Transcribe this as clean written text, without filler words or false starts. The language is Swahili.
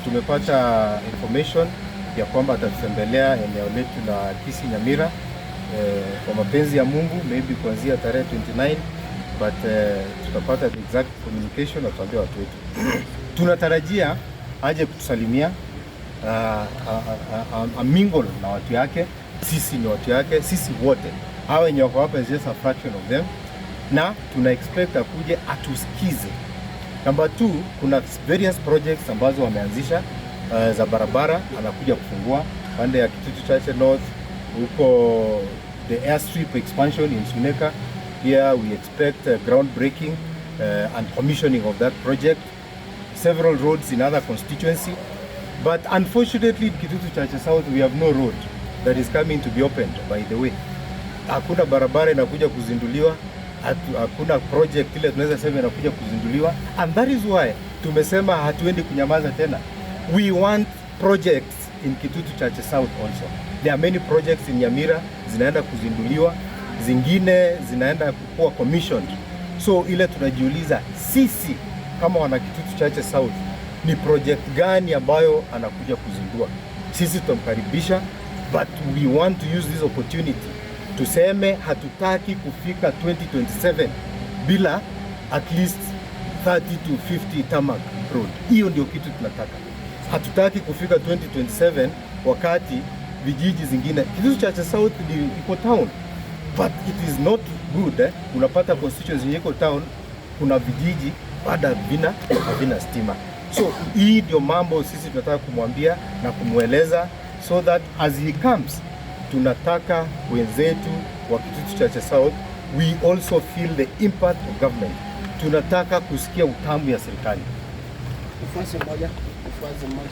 Tumepata information ya kwamba atatutembelea eneo letu la Kisii Nyamira, kwa mapenzi ya Mungu, maybe kuanzia tarehe 29, but tutapata the exact communication na tuambia watu wetu. Tunatarajia aje kutusalimia, mingle na watu yake. Sisi ni watu yake, sisi wote hawa wenye wako hapa is just a fraction of them, na tuna expect akuje atusikize. Number two, kuna various projects ambazo wameanzisha za barabara, anakuja kufungua pande ya Kitutu Chache North huko, the airstrip expansion in Suneka. Here we expect groundbreaking and commissioning of that project. Several roads in other constituency. But unfortunately, in Kitutu Chache South we have no road that is coming to be opened, by the way. Hakuna barabara inakuja kuzinduliwa, hakuna project ile tunaweza sema inakuja kuzinduliwa, and that is why tumesema hatuendi kunyamaza tena. We want projects in Kitutu Chache South also. There are many projects in Nyamira zinaenda kuzinduliwa, zingine zinaenda kuwa commissioned. So ile tunajiuliza sisi kama wana Kitutu Chache South, ni project gani ambayo anakuja kuzindua? Sisi tutamkaribisha, but we want to use this opportunity tuseme hatutaki kufika 2027 bila at least 30 to 50 tarmac road. Hiyo ndio kitu tunataka. Hatutaki kufika 2027 wakati vijiji zingine, Kitutu Chache South ni iko town, but it is not good, eh? Unapata constituency yenye iko town, kuna vijiji bado havina stima. So hii ndio mambo sisi tunataka kumwambia na kumweleza, so that as he comes, tunataka wenzetu wa Kitutu Chache South, we also feel the impact of government. Tunataka kusikia utamu ya serikali. Mfuasi mmoja, mfuasi mmoja.